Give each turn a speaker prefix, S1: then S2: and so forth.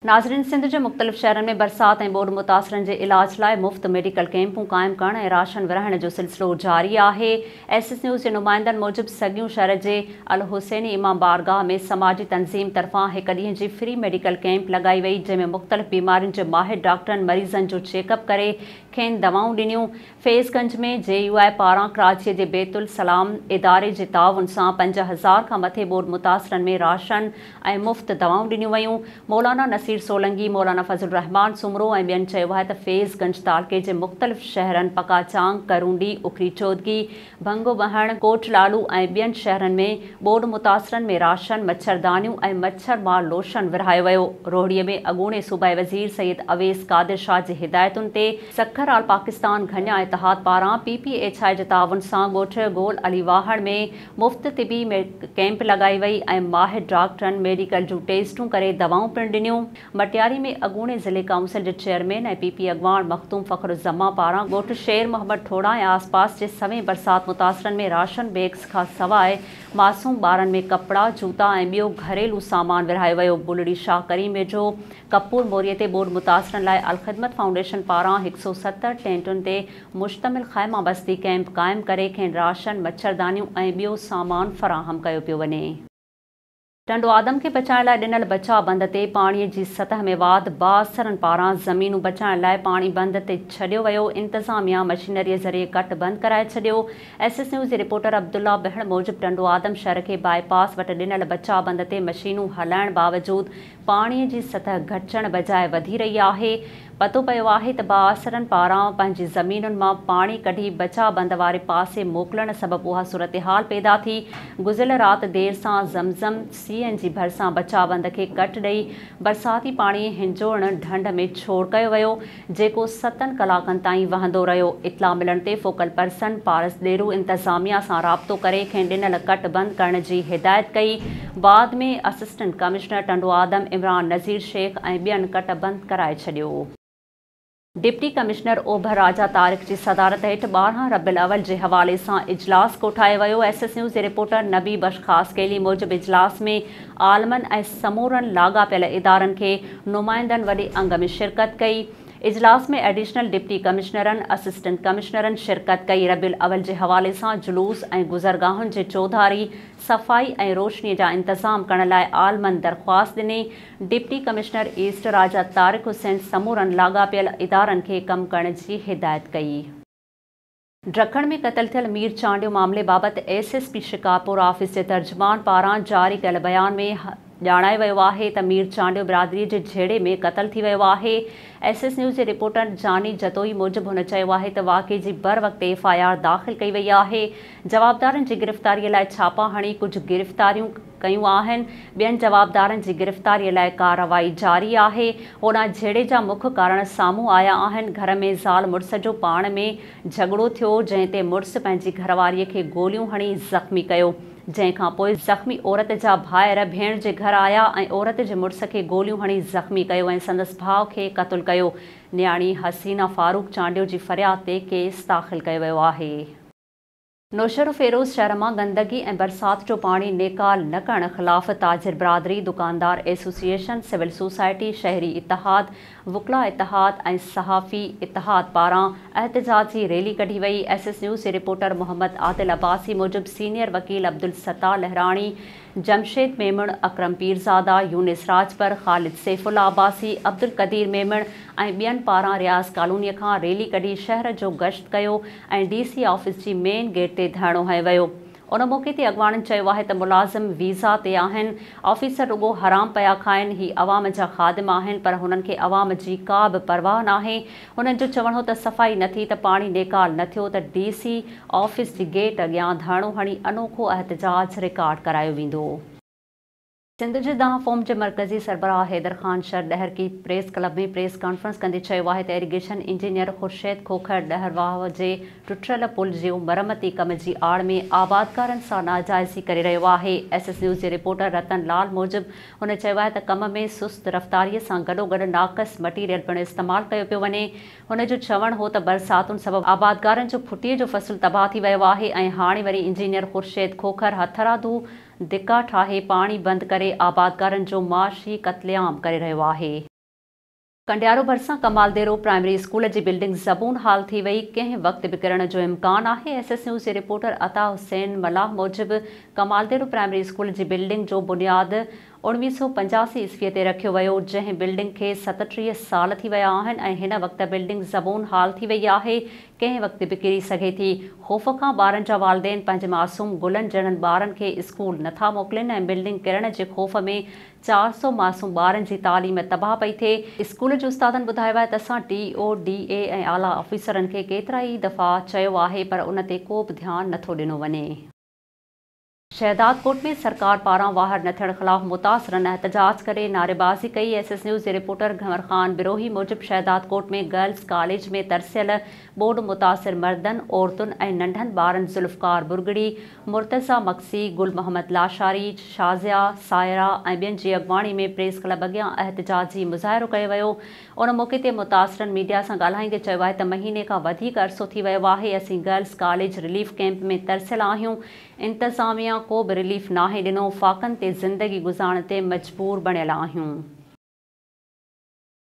S1: ناظرين سنڌ جي مختلف شهرن ۾ برسات ۽ ٻوڏ متاثرن جي علاج لاء مفت ميڊيڪل ڪئمپون قائم ڪرڻ ۽ راشن ورهائڻ جو سلسلو جاري آهي. ايس ايس نيوز جي نمائندن موجب سڳيون شهر جي الحسيني امام بارگاهه ۾ سماجي تنظيم طرفان هڪ ڏينهن جي فري ميڊيڪل ڪئمپ لڳائي وئي جنهن ۾ مختلف بيمارين جي ماهر ڊاڪٽرن مريضن جو چيڪ اپ ڪري کين دوائون ڏنيون. فيض گنج ۾ جي يو آء پاران ڪراچيء جي بيت السلام اداري جي تعاون سان 5000 کان مٿي ٻوڏ متاثرن ۾ راشن ۽ مفت دوائون ڏنيون ويون. مولانا نصير سولنگي، مولانا فضل الرحمان سومرو ۽ ٻين چيو آهي ته فيض گنج تعلقي جي مختلف شهرن پڪاچانگ، ڪرونڊي، اکري چودڳي، ڀنگو ٻهڻ، ڪوٽ لالو ۽ ٻين شهرن ۾ ٻوڏ متاثرن ۾ راشن، مڇردانيون ۽ مڇر مار لوشن ورهايو ويو. روهڙي ۾ اڳوڻي صوبائي وزير سيد اويس قادر شاهه جي هدايتن تي سکر آل پاڪستان گهنيا اتحاد پاران پي پي ايڇ I جي تعاون سان ڳوٺ گول علي واهڻ ۾ مفت طبي ڪئمپ لڳائي وئي ۽ ماهر ڊاڪٽرن ميڊيڪل جون ٽيسٽون ڪري دوائون پڻ ڏنيون. مٽياري ۾ اڳوڻي ضلعي ڪائونسل جي چيئرمين ۽ پي پي اڳواڻ مخدوم فخر الزمان پاران ڳوٺ شير محمد ٺوڙها ۽ آسپاس جي سوين برسات متاثرن ۾ راشن بيگز کان سواء معصوم ٻارن ۾ ڪپڙا، جوتا ۽ ٻيو گهريلو سامان ورهايو ويو. بلڙي شاهه ڪريم ويجهو ڪپور موري تي ٻوڏ متاثرن لاء الخدمت فائونڊيشن پاران 170 ٽينٽن تي مشتمل خيما بستي ڪئمپ قائم ڪري کين راشن، مڇردانيون ۽ ٻيو سامان فراهم ڪيو پيو وڃي. ٽنڊو آدم کي بچائڻ لاء ڏنل بچاء بند تي پاڻي جي سطح ۾ واڌ، بااثرن پاران زمينون بچائڻ لاء پاڻي بند تي ڇڏيو ويو، انتظاميا مشينري ذريعي ڪٽ بند ڪرائي ڇڏيو. ايس ايس نيوز جي رپورٽر عبدالله بهڻ موجب ٽنڊو آدم شهر کي باء پاس وٽ ڏنل بچاء بند تي مشينون هلائڻ باوجود پاڻي جي سطح گهٽجڻ بجاء وڌي رهي آهي، پتو پيو آهي ته بااثرن پاران پنهنجي زمينن مان پاڻي ڪڍي بچاء بند واري پاسي موڪلڻ سبب اها صورتحال پيدا ٿي. گذريل رات دير سان زمزم سي اين جي ڀرسان بچاء بند کي ڪٽ ڏئي برساتي پاڻي هنجوڻ ڍنڍ ۾ ڇوڙ ڪيو ويو، جيڪو ستن ڪلاڪن تائين وهندو رهيو. اطلاع ملڻ تي فوڪل پرسن پارس ڏيرو انتظاميا سان رابطو ڪري کين ڏنل ڪٽ بند ڪرڻ جي هدايت ڪئي. بعد ۾ اسسٽنٽ ڪمشنر ٽنڊوآدم عمران نذير شيخ ۽ ٻين ڪٽ بند ڪرائي ڇڏيو. ڊپٽي ڪمشنر اوڀر راجا طارق جي صدارت هيٺ 12 ربيع الاول جي حوالي سان اجلاس ڪوٺايو ويو. ايس ايس نيوز جي رپورٽر نبي بخش خاصخيلي موجب اجلاس ۾ عالمن ۽ سمورن لاڳاپيل ادارن کي نمائندن وڏي انگ ۾ شرڪت ڪئي. اجلاس ۾ ايڊيشنل ڊپٽي ڪمشنرن، اسسٽنٽ ڪمشنرن شرڪت ڪئي. ربيع الاول جي حوالي سان جلوس ۽ گذرگاهن جي چوڌاري صفائي ۽ روشني جا انتظام ڪرڻ لاء عالمن درخواست ڏني. Deputy commissioner east Raja Tariq Hussain سمورن لاڳاپيل ادارن کي ڪم ڪرڻ جي هدايت ڪئي. ڊکڻ ۾ قتل ٿيل مير چانڊيو معاملي بابت S S P Shikarpur office جي ترجمان پاران جاري ڪيل بيان ۾ ڄاڻايو ويو آهي ته مير چانڊيو برادري جي جهيڙي ۾ قتل ٿي ويو آهي. ايس ايس نيوز جي رپورٽر جاني جتوئي موجب هن چيو آهي ته واقعي جي بروقت ايف I R داخل ڪئي وئي آهي، جوابدارن جي گرفتاري لاء ڇاپا هڻي ڪجهه گرفتاريون ڪيون آهن، ٻين جوابدارن جي گرفتاري لاء ڪارروائي جاري آهي. هوڏانهن جهيڙي جا مک ڪارڻ سامهون آيا آهن، گهر ۾ زال مڙس جو پاڻ ۾ جهڳڙو ٿيو، جنهن تي مڙس پنهنجي گهرواريء کي گوليون هڻي زخمي ڪيو، جنهن کان پوء زخمي عورت جا ڀائر ڀيڻ جي گهر آيا ۽ عورت جي مڙس کي گوليون هڻي زخمي ڪيو ۽ سندس ڀاء کي قتل ڪيو. نياڻي حسينه فاروق چانڊيو جي فرياد تي ڪيس داخل ڪيو ويو آهي. نوشهروفيروز شهر مان گندگي ۽ برسات جو پاڻي نيڪال نه ڪرڻ خلاف تاجر برادري، دڪاندار ايسوسيئيشن، سول سوسائٽي، شهري اتحاد، وڪلا اتحاد ۽ صحافي اتحاد پاران احتجاجي ريلي ڪڍي وئي. ايس ايس نيوز جي رپورٽر محمد عادل عباسي موجب سينيئر وڪيل عبدالستار لهراڻي، جمشيد ميمڻ، اڪرم پيرزاده، يونس راڄپر، خالد سيف الله عباسي، عبدالقدير ميمڻ ۽ ٻين پاران رياض ڪالوني کان ريلي ڪڍي شهر جو گشت ڪيو ۽ ڊي سي آفيس جي مين گيٽ تي ڌرڻو هنيو ويو. ان موقعي تي اڳواڻن چيو آهي ته ملازم ويزا تي آهن، آفيسر رڳو حرام پيا کائن، هي عوام جا خادم آهن پر هنن کي عوام جي ڪا به پرواهه ناهي، هنن جو چوڻ هو ته صفائي نه ٿي ته پاڻي نيڪال نه ٿيو ته ڊي سي آفيس جي گيٽ اڳيان ڌرڻو هڻي انوکو احتجاج رڪارڊ ڪرايو ويندو. سنڌ جي دانهن فورم جي مرڪزي سربراهه Haider Khan Shar Daharki press club ۾ press conference ڪندي چيو آهي ته ايريگيشن انجنيئر خورشيد کوکر ڏهر واهه جي ٽٽل پل جي مرمتي ڪم جي آڙ ۾ آبادگارن سان ناجائزي ڪري رهيو آهي. ايس ايس نيوز جي رپورٽر رتن لال موجب هن چيو آهي ته ڪم ۾ سست رفتاري سان گڏوگڏ ناقص مٽيريل پڻ استعمال ڪيو پيو وڃي. هن جو چوڻ هو ته برساتن سبب آبادگارن جو ڦٽي جو فصل تباهه ٿي ويو آهي ۽ هاڻي وري انجنيئر خورشيد کوکر هٿرادو دڪا ٺاهي پاڻي بند ڪري آبادگارن جو معاشي قتل عام ڪري رهيو آهي. ڪنڊيارو ڀرسان ڪمال ديرو پرائمري اسڪول جي بلڊنگ زبون حال ٿي وئي، ڪنهن وقت به ڪرڻ جو امڪان آهي. ايس ايس نيوز جي رپورٽر عطا حسين ملاح موجب ڪمال ديرو پرائمري اسڪول جي بلڊنگ جو بنياد 1985 عيسوي تي رکيو ويو، جنهن بلڊنگ کي 37 سال ٿي ويا آهن ۽ هن وقت بلڊنگ زبون حال ٿي وئي آهي، ڪنهن وقت به ڪري سگهي ٿي. خوف کان ٻارن جا والدين پنهنجي معصوم گلن جهڙن ٻارن کي اسڪول نٿا موڪلين ۽ بلڊنگ ڪرڻ جي خوف ۾ 400 معصوم ٻارن جي تعليم تباهه پئي ٿئي. اسڪول جي استادن ٻڌايو آهي ته اسان ڊي او، ڊي اي ۽ اعليٰ آفيسرن کي ڪيترائي دفعا چيو آهي پر ان تي ڪو به ڌيان نٿو ڏنو وڃي. شهدادڪوٽ ۾ سرڪار پاران واهر نه ٿيڻ خلاف متاثرن احتجاج ڪري نعريبازي ڪئي. ايس ايس نيوز جي رپورٽر گهنور خان بروهي موجب شهدادڪوٽ ۾ گرلز ڪاليج ۾ ترسيل ٻوڏ متاثر مردن، عورتن ۽ ننڍن ٻارن ذوالفقار ڀرڳڙي، مرتضيٰ مگسي، گل محمد لاشاري، شازيا، سائره ۽ ٻين جي اڳواڻي ۾ پريس ڪلب اڳيان احتجاجي مظاهرو ڪيو ويو. ان موقعي تي متاثرن ميڊيا سان ڳالهائيندي چيو آهي ته مهيني کان وڌيڪ عرصو ٿي ويو آهي اسين گرلز ڪاليج رليف ڪئمپ ۾ ترسيل آهيون، انتظاميا ڪو به رليف ناهي ڏنو، فاقن تي زندگي گذارڻ تي مجبور بڻيل آهيون.